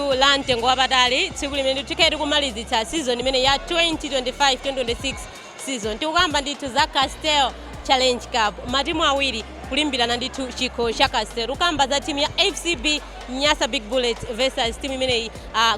ndithu la mtengo wapatali tsiku limene tikhaiti kumalizitsa season imene ya 2025-2026 season. Tikukamba ndithu za Castel Challenge Cup, matimu awiri kulimbirana ndithu chikho cha Castel. Ukamba za timu ya FCB Nyasa Big Bullets versus timu imeneyi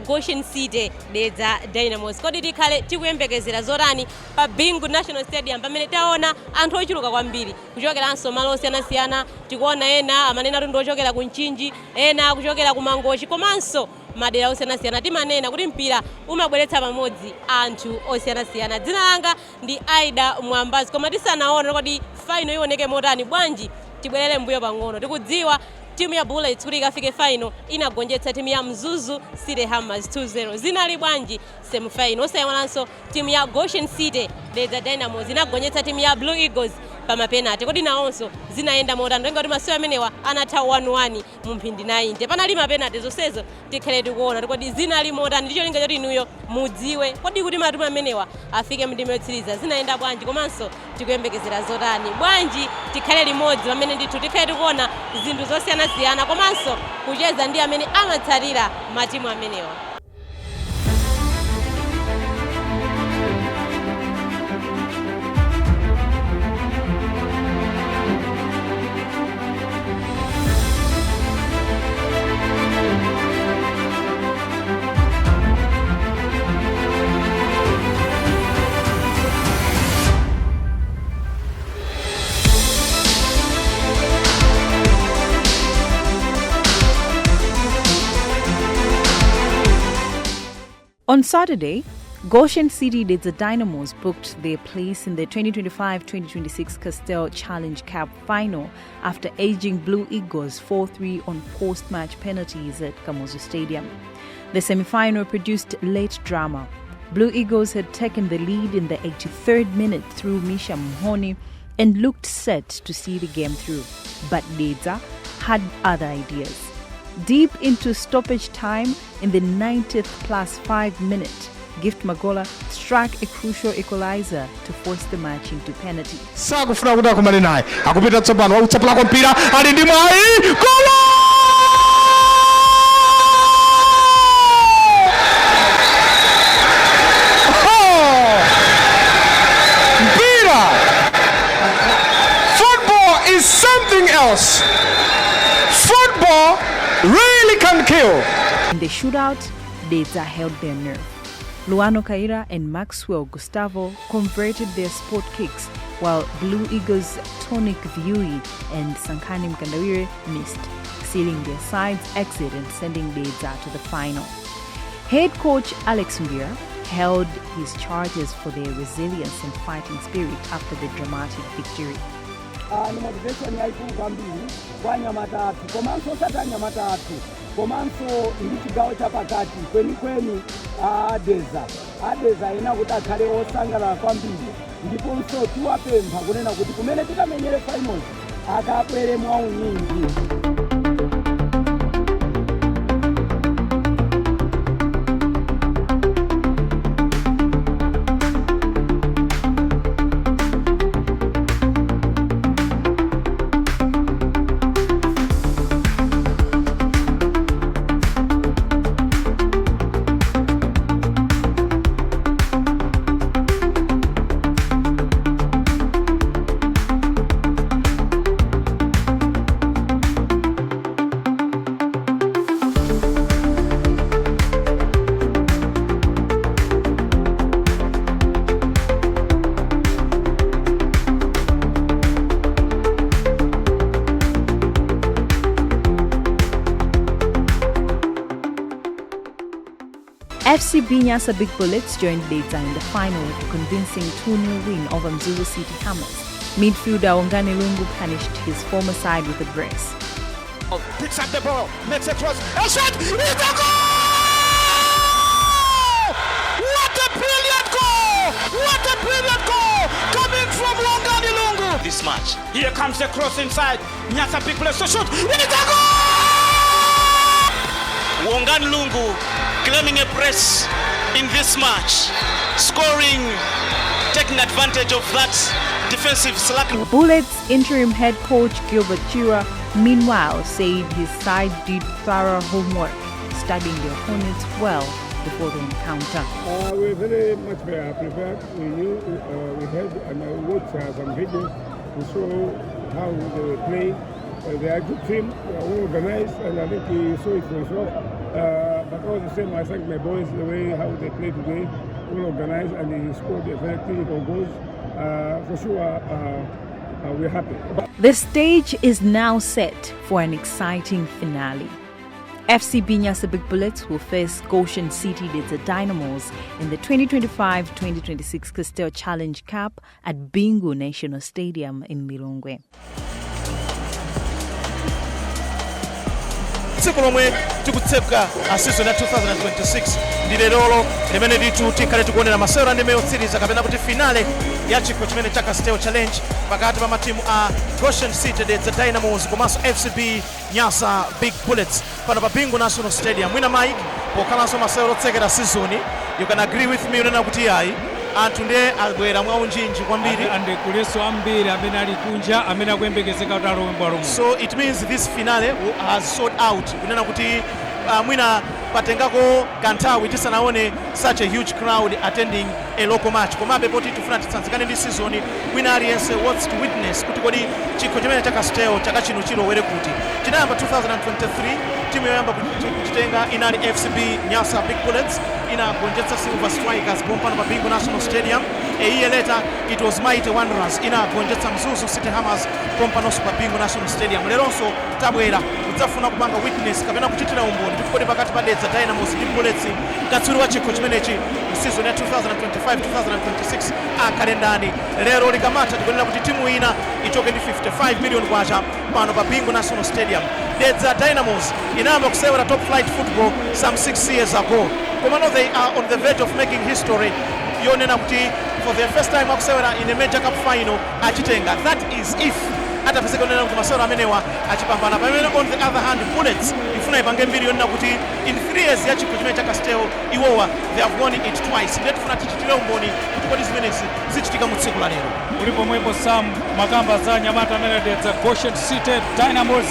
Goshen City Dedza Dynamos. Kodi tikhale tikuyembekezera zorani pa Bingu National Stadium pamene taona anthu ochuluka kwambiri kuchokeranso malo osiyanasiyana. Tikuona ena amanena kuti ochokera ku Nchinji, ena kuchokera ku Mangochi, komanso madera osiyanasiyana. Timanena kuti mpira umabweretsa pamodzi anthu osiyanasiyana. Dzina langa ndi Aida Mwambazi, koma tisanaona kodi final ioneke motani. Bwanji tibwerere mbuyo pang'ono. Tikudziwa timu ya Bullets kuti ikafike final inagonjetsa timu ya Mzuzu City Hammers 2-0. Zinali bwanji semi final. Osayiwananso timu ya Goshen City Dedza Dynamos inagonjetsa timu ya Blue Eagles pa mapenalty. Kodi nawonso zinaenda motani? Ndenga kuti masewera amenewa anatha 1-1 mu mphindi 90. Panali mapenalty zonsezo tikhale tikuona kodi zinali motani. Ndicho linga choti inuyo mudziwe kodi kuti matimu amenewa afike mndime yotsiriza zinaenda bwanji, komanso tikuyembekezera zotani. Bwanji tikhale limodzi pamene ndithu tikhale tikuona zinthu zosiyanasiyana komanso kucheza ndi amene amatsatira matimu amenewa. On Saturday, Goshen City Dedza Dynamos booked their place in the 2025-2026 Castel Challenge Cup final after edging Blue Eagles 4-3 on post-match penalties at Kamuzu Stadium. The semi-final produced late drama. Blue Eagles had taken the lead in the 83rd minute through Misha Muhoni and looked set to see the game through. But Dedza had other ideas. Deep into stoppage time in the 90th plus 5 minute, Gift Magola struck a crucial equalizer to force the match into penalty. Sakufuna kuda kumali naye akupita tsopano wautsapula kwa mpira ali ndi mwayi goal! Mpira! Football is something else. Football really can kill. In the shootout, Dedza held their nerve. Luano Kaira and Maxwell Gustavo converted their sport kicks, while Blue Eagles' Tonic Viui and Sankani Mkandawire missed, sealing their side's exit and sending Dedza to the final. Head coach Alex Mbira held his charges for their resilience and fighting spirit after the dramatic victory. Ni motivation yaikulu kwambiri kwa Nyamatatu, komanso sata Nyamatatu, komanso ndi chigawo chapakati kwenikweni Dedza ina kuti akhale osangalala kwambiri, ndiponso tiwapempha kunena kuti kumene tikamenyere finals akabwere mwaunyinji. FCB Nyasa Big Bullets joined Dedza in the final with a convincing 2-0 win over Mzuzu City Hammers. Midfielder Ongane Lungu punished his former side with a brace. Picks up the ball, makes a cross, a shot, it's a goal! What a brilliant goal! What a brilliant goal! Coming from Ongane Lungu. This match. Here comes the cross inside. Nyasa Big Bullets to shoot, it's a goal! Ongane Lungu claiming a brace in this match, scoring, taking advantage of that defensive slack. Bullets interim head coach Gilbert Chira, meanwhile, said his side did thorough homework, studying their opponents well before the encounter. We're very much prepared. We knew we had and watched some videos to show how they play. They are a good team, they are well organized, and I think he saw it for himself. But all the same, I thank my boys the way how they play today, well organized, and he scored a very critical goals. For sure, we're happy. The stage is now set for an exciting finale. FCB Nyasa Big Bullets will face Goshen City Delta Dynamos in the 2025-2026 Castell Challenge Cup at Bingu National Stadium in Lilongwe. tsiku lomwe tikutseka season ya 2026 ndi lero limene tikhale tikuonera masewera ndi yotsiriza kapena kuti finale ya chikho chimene cha Castell Challenge pakati pa matimu a Goshen City Delta Dynamos komanso FCB Nyasa Big Bullets pano pa Bingu National Stadium. Mwina Mike pokhalanso masewera otsekera season, you can agree with me unena kuti ayi anthu ndiye abwera mwaunjinji kwambiri ande kuleso ambiri amene ali kunja amene akuyembekezeka kuti alowe. So it means this finale has sold out kunena kuti mwina patengako kanthawi tisanaone such a huge crowd attending a local match. Komabe poti tifuna titsanzikane ndi season, mwina aliyense wants to witness kuti kodi chikho chimene cha Castell chaka chino chilowere kuti. Chinayamba 2023 timu yoyamba kuchitenga inali FCB Nyasa Big Bullets, inagonjetsa Silver Strikers pompano pa Bingu National Stadium. A year later it was Mighty Wanderers inagonjetsa Mzuzu City Hammers pompanonso pa Bingu National Stadium. Leronso tabwera kudzafuna kupanga witness kapena kuchitira umboni kuti kodi pakati pa Delta Dynamos ndi Bullets katswiri wa chikho chimenechi season ya 2025-2026 akhale ndani. Lero likamata tikunena kuti timu ina ichoke ndi 55 million kwacha pano pa Bingu National Stadium. Delta Dynamos inayamba kusewera top flight football some 6 years ago. Komano they are on the verge of making history. Yonena kuti for their first time akusewera in a major cup final achitenga. That is if atapeseka nena kuti masewera amenewa achipambana. Pamene on the other hand Bullets ifuna ipange mbiri yonena kuti in 3 years ya chikho chimene cha Castell iwowa they have won it twice. Ndiye tifuna tichitire umboni kuti kodi zimenezi zichitika mu tsiku la lero. Ulipo mwepo Sam makamba za Nyamata amene Delta Goshen City Dynamos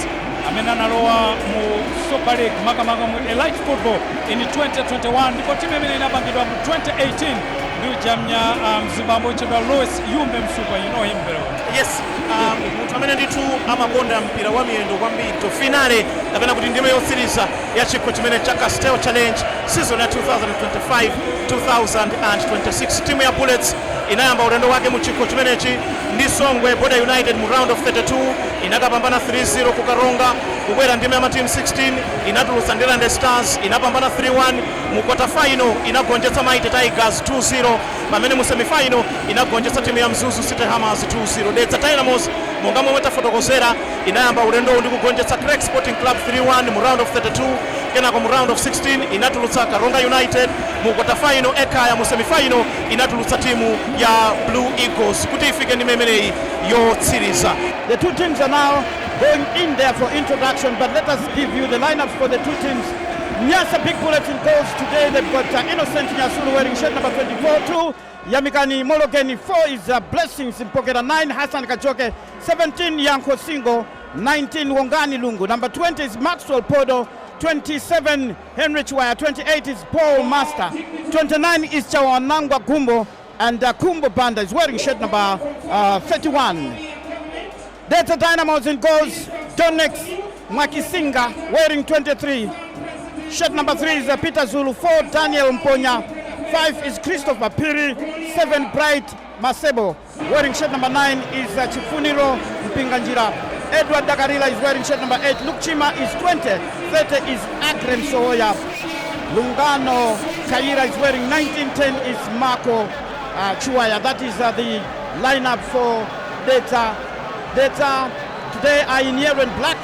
amene analowa mu Super League makamaka mu Elite Football in 2021 ndipo timu imene inapangidwa mu 2018 ndi jamnya mzibambo chedwa Louis Yumbe Msupa, you know him very well. Yes, munthu amene ndithu amakonda mpira wa miyendo kwambiri. To finale kapena kuti ndime yotsiriza ya chikho chimene cha Castell Challenge season ya 2025-2026 timu ya Bullets inayamba ulendo wake mu chikho chimenechi ndi Songwe Border United mu round of 32 inakapambana 3-0 ku Karonga. Kubwera ndime ya team 16 inatulutsa Ndelande Stars inapambana 3-1 mu quarter final inagonjetsa Mighty Tigers 2-0 pamene mu semi final inagonjetsa timu ya Mzuzu City Hammers 2-0. Delta Dynamos monga momwe tafotokozera inayamba ulendo ndi kugonjetsa Craig Sporting Club 3-1 mu round of 32 kenako mu round of 16 inatulutsa Karonga United mu quarter final. Ekaya mu semi final inatulutsa timu ya Blue Eagles kuti ifike ndime imeneyi yotsiriza. The two teams are now going in there for introduction, but let us give you the lineups for the two teams. Nyasa Big Bullets in goals today. They've got Innocent Nyasulu wearing shirt number 24, 2. Yamikani Mologeni 4 is Blessings in Pokera 9. Hassan Kachoke 17. Yanko Singo 19. Wongani Lungu. Number 20 is Maxwell Podo. 27 Henry Chwaya. 28 is Paul Master. 29 is Chawanangwa Kumbo. And Kumbo Banda is wearing shirt number 31. Delta Dynamos in goals. Donex Mwakisinga wearing 23. Shirt number 3 is Peter Zulu. 4 Daniel Mponya. 5 is Christopher Piri. 7 Bright Masebo. Wearing shirt number 9 is Chifuniro Mpinganjira. Edward Dakarila is wearing shirt number 8. Luke Chima is 20. 30 is Akrem Sohoya. Lungano Kaira is wearing 19. 10 is Marco Chuaya. That is the lineup for Delta. Delta today are in yellow and black.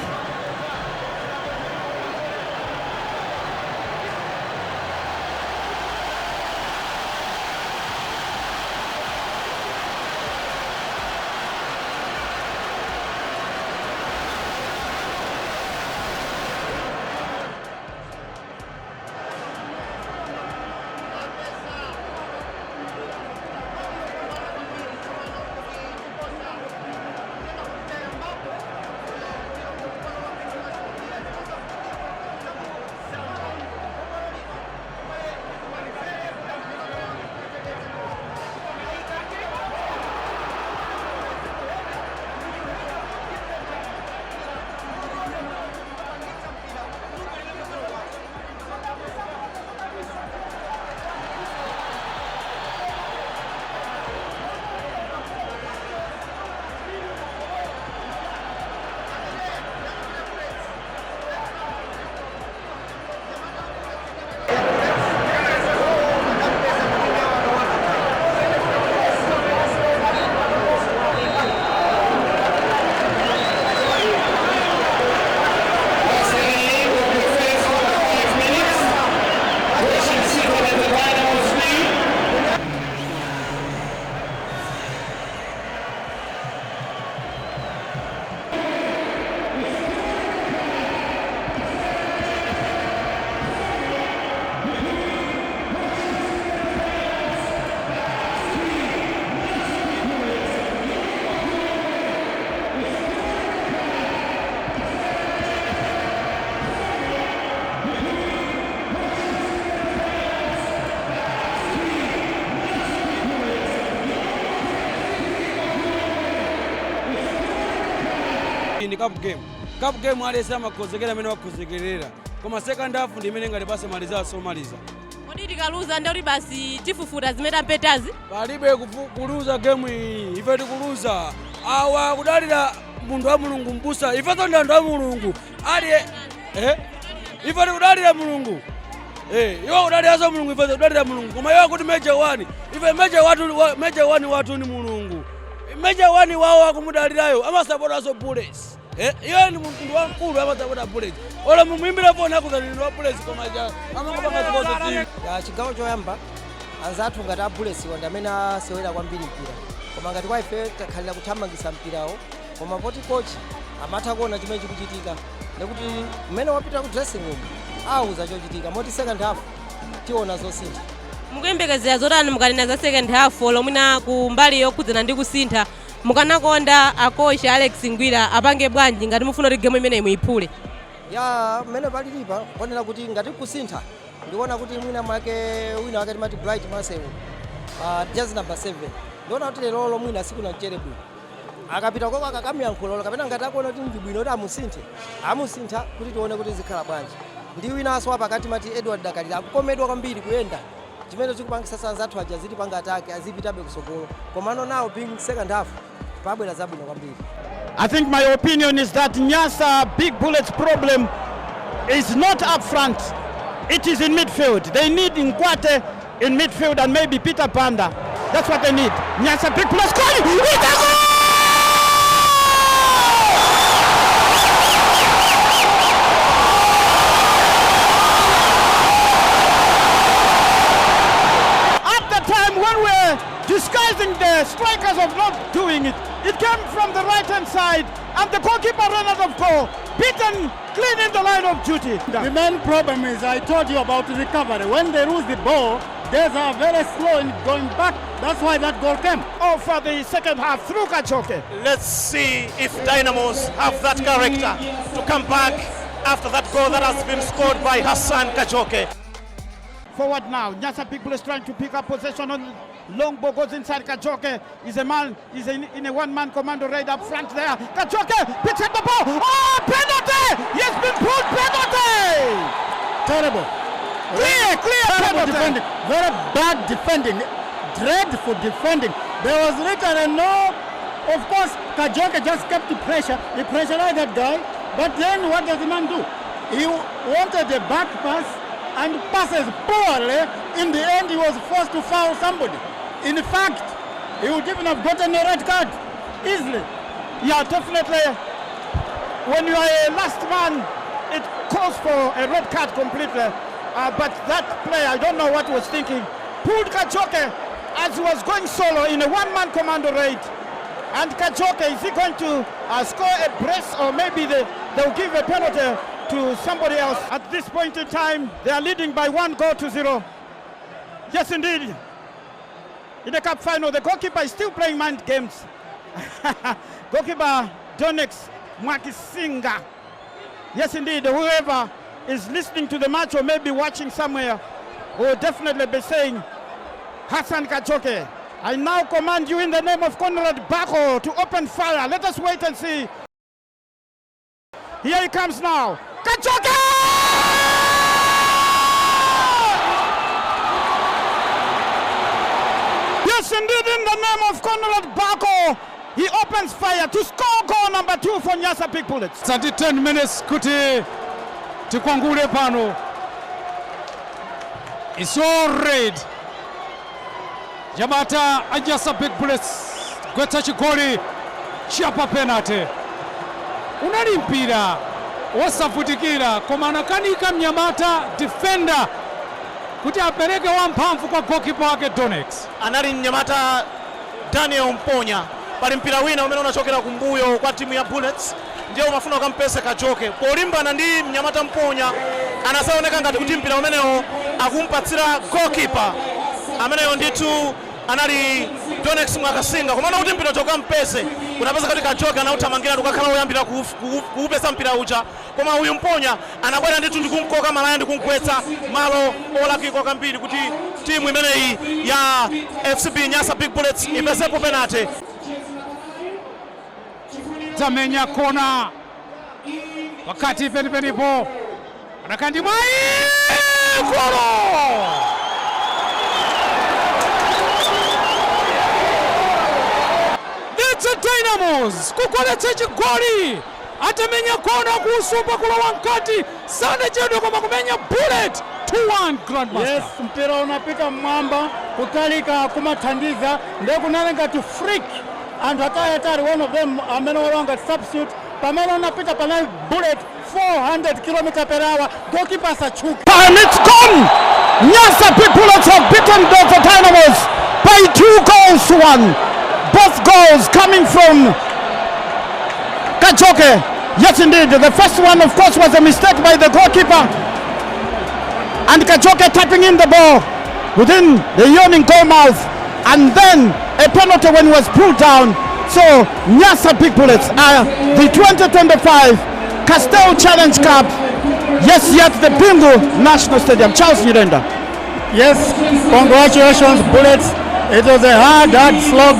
cup game alesa makozekera amene wakozekerera koma second half ndi imene ngati pase maliza somaliza kodi tikaluza ndi kuti basi tifufuta zimene tampetazi palibe kuluza game iyi ife tikuluza awa kudalira munthu wa mulungu mbusa ife tonda anthu a mulungu ali ife tikudalira mulungu iwo kudaliraso mulungu ife tikudalira mulungu koma iwo kuti meja 1 ife meja 1 watu ni mulungu meja 1 wawo akumudalirayo amasapotaso bullets iye ni munthu wamkulu amasapota bullets ola mumuimbira foni akuzanini wa bullets koma amangopanga zipozo timu chigawo choyamba anzathu ngati a bullets wanda amene asewera kwambiri mpira koma ngati kwa ife takhalira kuthamangisa mpirawo koma poti coach amatha kuona chimene chikuchitika nekuti mmene wapita ku dressing room auza chochitika moti second half tiona zosintha mukuyembekezera zotani mukanena za second half lomwina ku mbali yokhudzana ndi kusintha mukanakonda akocha Alex Ngwira apange bwanji ngati mufuna kuti game imene muyiphule ya mmene palilipa konena kuti ngati kusintha ndiona kuti mwina mwake wina wakati mati Bright Masewu jersey number 7 ndiona kuti lero mwina siku na mchere bwino akapita koko akakamiyankhulo kapena ngati akuona kuti ndi bwino kuti amusintha kuti tione kuti zikhala bwanji ndi winanso apakati mati Edward Dakalira akukomedwa kwambiri kuyenda chimene chikupangisa sanzathu aja ziti panga atake azipitabe kusogolo komano now being second half pabwera zabwino kwambiri. I think my opinion is that Nyasa Big Bullets problem is not up front, it is in midfield. They need Nkwate in midfield and maybe Peter Panda. That's what they need. Nyasa Big Bullets scoring! It's a goal! Disguising the strikers of not doing it. It came from the right-hand side and the goalkeeper ran out of goal. Beaten clean in the line of duty. The main problem is I told you about the recovery. When they lose the ball, they are very slow in going back. That's why that goal came. Oh, for the second half through Kachoke. Let's see if Dynamos have that character to come back after that goal that has been scored by Hassan Kachoke. Forward now, Nyasa Big Bullets trying to pick up possession on long ball goes inside Kachoke. He's in a one-man commando right up front there. Kachoke picks up the ball. Oh, penalty! He has been pulled, penalty! Terrible. Clear Terrible penalty. Defending. Very bad defending. Dreadful defending. There was written a no. Of course, Kachoke just kept the pressure. He pressurized that guy. But then what does the man do? He wanted a back pass and passes poorly. In the end, he was forced to foul somebody. In fact, he would even have gotten a red card easily. Yeah, definitely. When you are a last man, it calls for a red card completely. But that player, I don't know what he was thinking, pulled Kachoke as he was going solo in a one-man commando raid. And Kachoke, is he going to score a brace, or maybe they'll give a penalty to somebody else? At this point in time, they are leading by 1-0. Yes, indeed. In the cup final, the goalkeeper is still playing mind games. Goalkeeper Donex Mwakisinga. Yes, indeed. Whoever is listening to the match or maybe watching somewhere will definitely be saying, Hassan Kachoke, I now command you in the name of Conrad Bako to open fire. Let us wait and see. Here he comes now. Kachoke! Yes, indeed, in the name of Conrad Bako, he opens fire to score goal number 2 for Nyasa Big Bullets. 10 minutes kuti tikwangule pano. It's all red. Nyamata a Nyasa Big Bullets gwetsa chigoli chapa penalty. Unali mpira wosavutikira koma anakanika Mnyamata defender kuti apereke wamphamvu kwa goalkeeper wake Donex. Anali Mnyamata Daniel Mponya pali mpira wina umene unachokera kumbuyo kwa timu ya Bullets ndio mafuna kampesa Kachoke polimbana ndi Mnyamata Mponya anasaoneka ngati kuti mpira umenewo akumpatsira goalkeeper ameneyo nditu anali Donex Mwakasinga komana kuti mpira choka mpese unapeza kuti Kachoke anauthamangira tukakhala oyambira kuupesa mpira uja koma uyu Mponya anakwera nditu ndikumkoka malaya ndikumkwetsa malo olakika kwambiri kuti timu imeneyi ya FCB Nyasa Big Bullets ipesepo penalty. Zamenya kona wakati penipenipo anakandi mwai golo. It's a Dynamos kukoletsa chigoli atamenya kona kusupa kula wankati sana chedo koma kumenya bullet 2-1 Grandmaster. Yes, mpira unapita mwamba kukalika kumathandiza ndekunalenga to freak and hatari one of them amenowalonga substitute pamene unapita panali bullet 400 km/h goalkeeper sachuka And it's gone! Nyasa people have beaten the Dynamos by 2-1. Both goals coming from Kajoke. Yes, indeed. The first one, of course, was a mistake by the goalkeeper. And Kajoke tapping in the ball within the yawning goal mouth. And then a penalty when he was pulled down. So, Nyasa Big Bullets are the 2025 Castel Challenge Cup. Yes, yet the Bingo National Stadium. Charles Nyirenda. Yes, congratulations Bullets. It was a hard slog,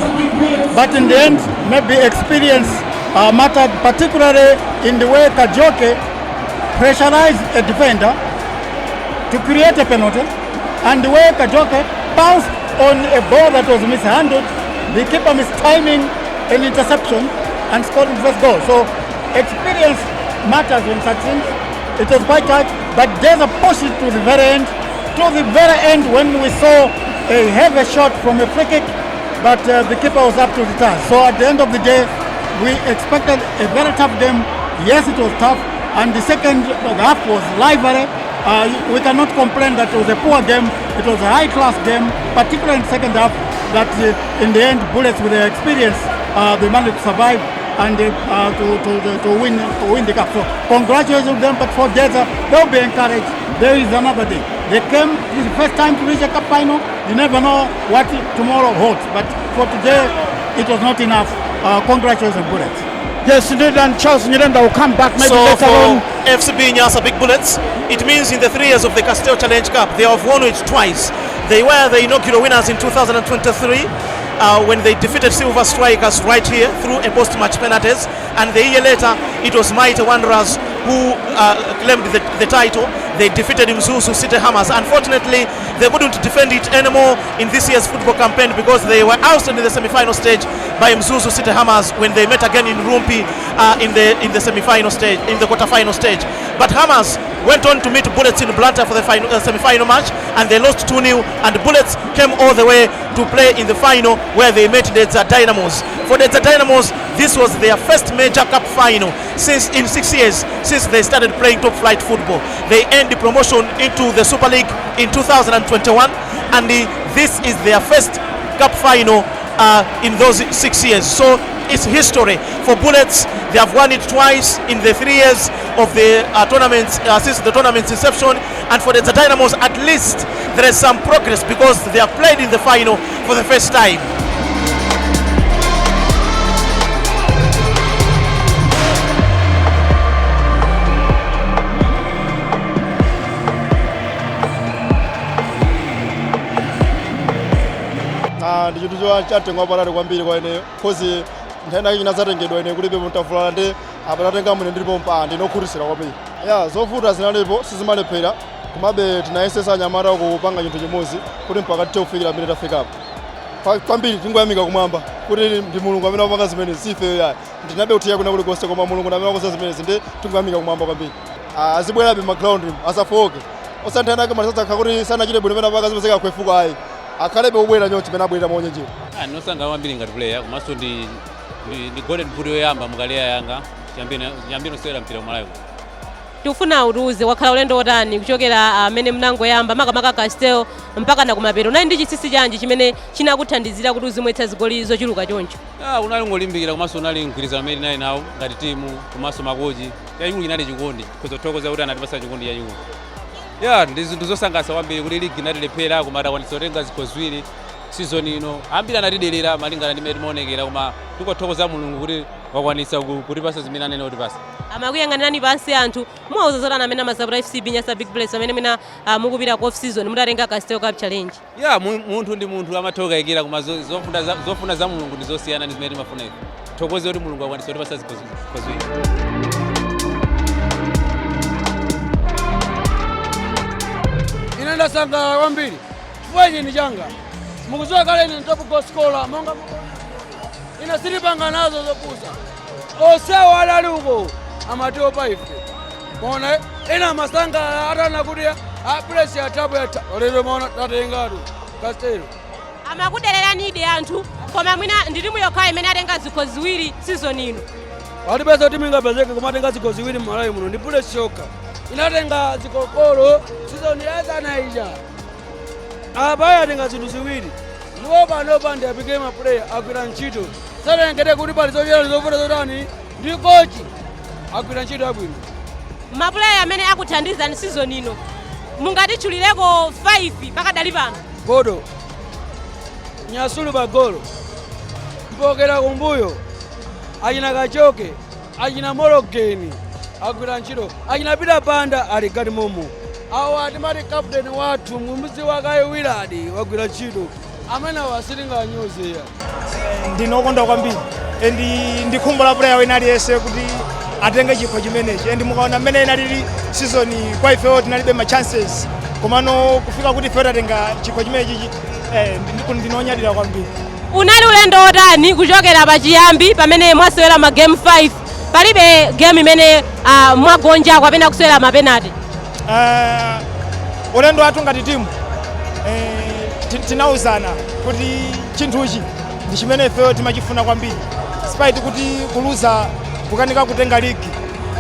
but in the end maybe experience mattered, particularly in the way Kajoke pressurized a defender to create a penalty, and the way Kajoke bounced on a ball that was mishandled, the keeper mistiming an interception and scored the first goal. So experience matters in such things. It was quite tight, but there's a push to the very end. To the very end when we saw a heavy shot from a free kick, but the keeper was up to the task. So at the end of the day, we expected a very tough game. Yes, it was tough, and the second half was lively. We cannot complain that it was a poor game. It was a high-class game, particularly in the second half, that in the end, Bullets with their experience, they managed to survive and to win the cup. So congratulations to them, but for Deza, they'll be encouraged. There is another day. They came, this is the first time to reach a cup final. You never know what tomorrow holds, but for today, it was not enough. Congratulations, Bullets. Yes, indeed, and Charles Nyirenda will come back maybe So later for on. FCB Nyasa Big Bullets, it means in the 3 years of the Castel Challenge Cup, they have won it twice. They were the inaugural winners in 2023 when they defeated Silver Strikers right here through a post-match penalties, and the year later it was Mighty Wanderers who claimed the title. They defeated Mzuzu City Hammers. Unfortunately, they couldn't defend it anymore in this year's football campaign because they were ousted in the semi-final stage by Mzuzu City Hammers when they met again in Rumpi in the semi-final stage, in the quarter-final stage. But Hammers went on to meet Bullets in Blantyre for the semi-final match, and they lost 2-0, and Bullets came all the way to play in the final where they met the Dynamos. For the Dynamos, this was their first major cup final in 6 years since they started playing top flight football. They earned the promotion into the Super League in 2021, and this is their first cup final in those 6 years. So it's history for Bullets. They have won it twice in the 3 years of the tournament since the tournament's inception, and for the Dynamos at least there is some progress because they have played in the final for the first time. ndi chinthu chatengwa patali kwambiri kwa ineyo kozi nthena ina zatengedwa ine kulibe muntavulala ndi apatatenga mwine ndilipo mpaa ndinokhutisira kwambiri ya zovuta zinalipo sizimalephera komabe tinayesesa anyamata kupanga chinthu chimodzi kuti mpaka tikufikira pamene tafikapo kwambiri tingoyamika kumwamba kuti ndi mulungu amene wapanga zimene sife yayi ndinabe kuthiya kuna kulikonse koma mulungu amene wakonza zimenezi ndi tingoyamika kumwamba kwambiri azibwerabe maground asafoke osanthena ake malisadzakha kuti sanachite bwino pena paka zimezeka kwefuka ayi akhalebe ubwera nyoti pena abwera maonye njira nosanga kwambiri ngati player komanso ndi golden boot yoyamba mukaleya yanga chambino sewera mpira Malawi. Tikufuna utuze wakhala ulendo otani kuchokera amene mnangoyamba makamaka Castel mpaka na kumapeto nayi ndi chisisi chanji chimene chinakuthandizira kuti uzimwetsa zigoli zochuluka choncho? Unali ngolimbikira komanso unali mgwirizano amene nayi nawo ngati timu komanso makochi yayikulu inali chikondi kuzothokoza kuti anatipasa chikondi yayikulu. Ndi zinthu zosangalatsa kwambiri kuti ligi inatilephera koma atakwanitsa kutenga zikho ziwiri season ino ambiri anatidelera malingana ndi mmene timaonekera koma tikuthokoza mulungu kuti wakwanitsa kutipasa zimene anene kutipasa. Amakuyang'anirani pansi anthu mwauza zotani amene amazapota FCB Nyasa Big Bullets amene mwina mukupita ku off season mutatenga Castel Cup Challenge? Munthu ndi munthu amathoka ikira koma zofuna za mulungu ndi zosiyana ndi zimene timafuna ife. Thokoze kuti mulungu wakwanitsa kutipasa zikho ziwiri. ine ndasangalala kwambiri chifukwa ichi ndi changa mukudziwa kale ine top goal scorer monga ine silipanga nazo zopusa osewa adali uko amatiopa ife mona ina amasangalala atana kuti press ya tabu ya lero mona tatengatu Castelo amakudereranidi anthu koma mwina ndi timu yokha imene atenga zikho ziwiri season ino walipeza timu ingapezeke koma atenga zikho ziwiri m'Malawi muno ndi Bullet yokha inatenga zikokolo season yazanaija apa yatenga zinthu ziwiri ndipo pano ndi apike ma player agwira ntchito sanengete kuti pali zochera zovuta zotani ndi kochi agwira ntchito abwino mapuleya amene akuthandizani season ino mungatitchulireko 5 pakadali pano Bodo Nyasulu bagolo mpokera kumbuyo achina Kachoke achina Morogeni agwira ntchito achina Pita Banda ali gati momo awo atimati captain wathu mumudzi wakaye Willard wagwira ntchito amene wasilinganyozeya ndinokonda kwambiri ndikhumbula player wina aliyense kuti atenge chikho chimenechi and mukaona mmene inalili season kwa ifewo tinalibe ma chances komano kufika kuti ifewo tatenga chikho chimenechi ndinonyadira kwambiri. Unali ulendo otani kuchokera pachiyambi pamene mwasewera ma game 5 palibe game imene mwagonja kapena kusewera mapenalty? Ulendo wathu ngati timu tinauzana kuti chinthuchi ndi chimene ifewo timachifuna kwambiri despite kuti kuluza kukanika kutenga ligi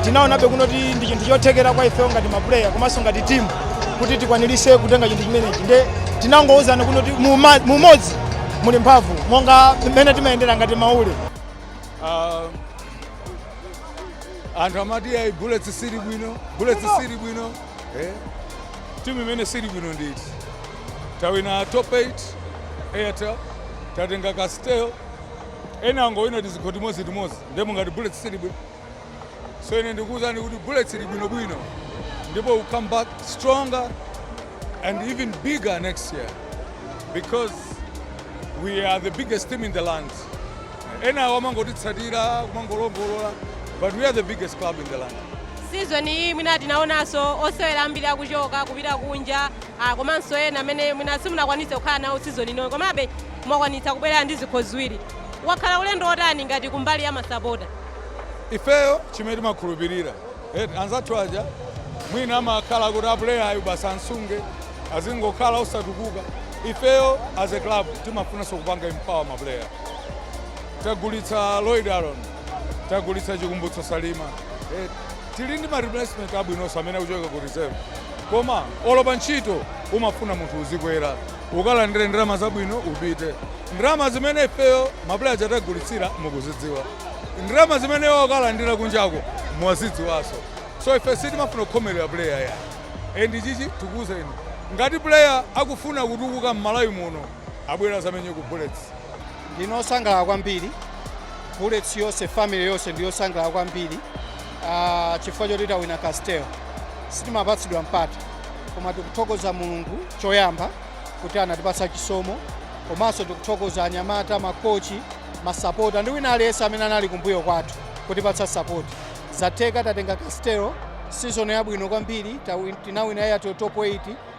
tinaonabe kunoti ndi chinthu chothekera kwa ifewo ngati maplayer komanso ngati timu kuti tikwanirise kutenga chinthu chimenechi nde tinangouzana kunoti mumodzi muli mphamvu monga mmene timayendera ngati maule. Anthu amati ayi Bullets sili bwino timu imene sili bwino nditi tawina top 8 Airtel tatenga Castelo ena angowina tizikho timodzi nde mungati Bullets sili bwino so ine ndikuwuzani kuti Bullets sili bwino ndipo we'll come back stronger and even bigger next year because we are the biggest team in the land. Ena wamangotitsatira kumangolongolola but we are the biggest club in the land. Season hii mwina tinaonanso osewera ambiri akuchoka kupita kunja komanso ena amene mwina simunakwanitse kukhala nawo season ino komabe mwakwanitsa kubwera ndi zikho ziwiri wakhala ulendo otani ngati kumbali ya masapota? Ifeyo chimene timakhulupirira anzathu aja mwina amakhala kuti apuleya ayo basi ansunge azingokhala osatukuka ifeyo as a club timafunanso kupanga empower mapuleya tagulitsa Lloyd Aaron tagulitsa Chikumbutso Salima tili ndi ma replacement abwinonso amene akuchoka ku reserve koma olopa ntchito umafuna munthu uzikwera ukalandire ndalama zabwino upite ndalama zimene ifeyo mapuleya atagulitsira mukuzidziwa ndalama zimene ukalandira kunjako muwazidziwaso so ife sitimafuna kukhomerera player ya and chichi tikuwuzeni ngati player akufuna kutukuka m'Malawi muno abwera zamenye ku Bullets. Ndinosangalala kwambiri Bullets yonse family yonse ndiyosangalala kwambiri chifukwa choti tawina Castelo sitimapatsidwa mpata koma tikuthokoza Mulungu choyamba kuti anatipatsa chisomo komanso tikuthokoza anyamata makochi masapota ndi wina aliyense amene anali kumbuyo kwathu kutipatsa support. Zatheka tatenga Castelo season yabwino kwambiri tinawina Airtel top 8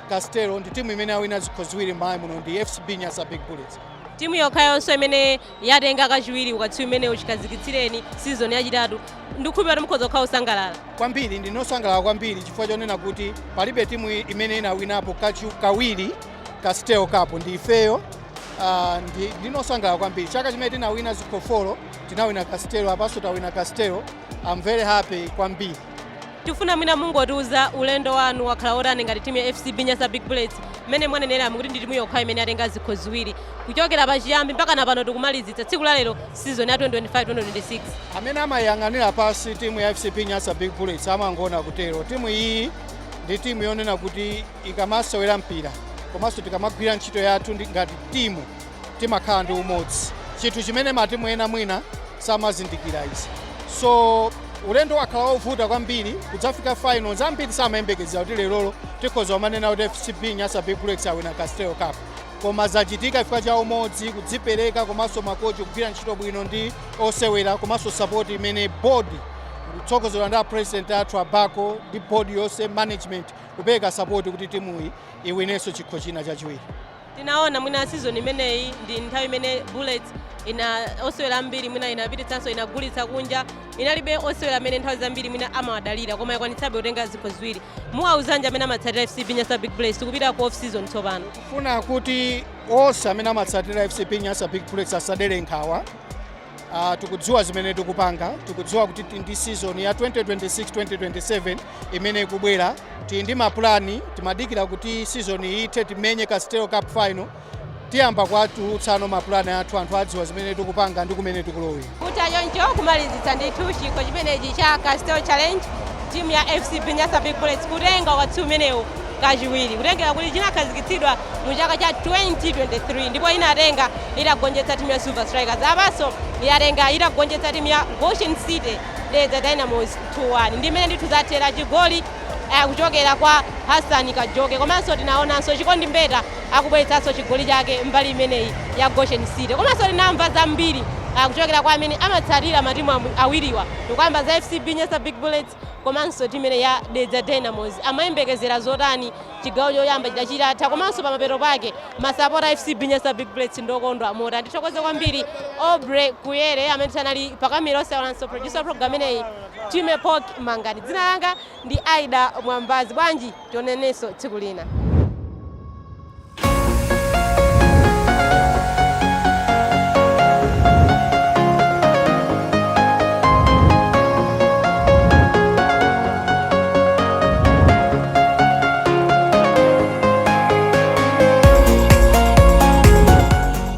Castelo ndi timu imene awina zikho ziwiri m'Malawi muno ndi FCB Nyasa Big Bullets. Timu yokhayonso imene yatenga kachiwiri ukatsi imene uchikazikitsireni season yachitatu ndikukhulupirira kuti mukhoza kukhala osangalala kwambiri. Ndinosangalala kwambiri chifukwa chonena kuti palibe timu imene inawinapo kawiri Castelo Cup ndi ifeyo. Ndinosangalala kwambiri chaka chimene tinawina zikho 4 tinawina Castelo apanso tawina Castelo. I'm very happy kwambiri. Tifuna mwina mungotiuza ulendo wanu wakhala otani ngati timu ya FCB Nyasa Big Bullets mmene mwanenera kuti ndi timu yokha imene yatenga zikho ziwiri kuchokera pachiyambi mpaka napano tikumalizitsa tsiku la lero season ya 2025-2026. Amene amayang'anira pasi timu ya FCB Nyasa Big Bullets amangona kutero timu iyi ndi timu yonena kuti ikamasewera mpira komanso tikamagwira ntchito yathu ngati timu timakhala ndi umodzi chinthu chimene matimu ena mwina samazindikira izi. So ulendo wakhala wovuta kwambiri kudzafika finals ambiri samayembekezera kuti lerolo tikhoza kumanena kuti FCB Nyasa Big Bullets awina Castelo Cup koma zachitika chifukwa cha umodzi kudzipereka komanso makochi kugwira ntchito bwino ndi osewera komanso support imene board kutsogozedwa ndi president athu Abako ndi board yonse management kupereka support kuti timu iwinenso chikho china chachiwiri. Tinaona mwina season imeneyi ndi nthawi imene Bullets ina osewera ambiri mwina inapititsanso inagulitsa kunja, inalibe osewera amene nthawi zambiri mwina amawadalira koma yakwanitsabe kutenga zikho ziwiri. Muwauzanja amene amatsatira FC Nyasa Big Bullets kupita ku off season tsopano. Kufuna kuti onse amene amatsatira FC Nyasa Big Bullets asadere nkhawa. Tikudziwa zimene tikupanga, tikudziwa kuti ndi season ya 2026-2027 imene ikubwera, ndi maplani timadikira kuti season ite timenye Castel Cup final, tiyamba kwatulutsano maplani athu anthu adziwa zimene tikupanga ndi kumene tikulowera. Kuti achoncho kumalizitsa ndithu chikho chimenechi cha Castel Challenge, timu ya FC Nyasa Big Bullets kutenga wakati umenewu kachiwiri, kutengera kuti chinakhazikitsidwa mu chaka cha 2023 ndipo inatenga itagonjetsa timu ya Silver Strikers, apaso yatenga itagonjetsa timu ya Goshen City Leza Dynamos 2-1. Ndi imene ndithu zathera chigoli kuchokera kwa Hassan Kajoke, komanso tinaonanso Chikondi Mbeta akubweretsanso chigoli chake mbali imeneyi ya Goshen City, komanso tinamva zambiri kuchokera kwa amene amatsatira matimu awiriwa, tikuyamba za FC Nyasa Big Bullets komanso timu ya Leza Dynamos amayembekezera zotani chigawo choyamba chidatha, komanso pamapeto pake masapota FC Nyasa Big Bullets ndokondwa mota. Ndithokoze kwambiri Obre Kuyere amene sanali pakamera osaonanso producer program imeneyi Time Pork Mangani. Dzina langa ndi Aida Mwambazi. Bwanji tionenenso tsiku lina.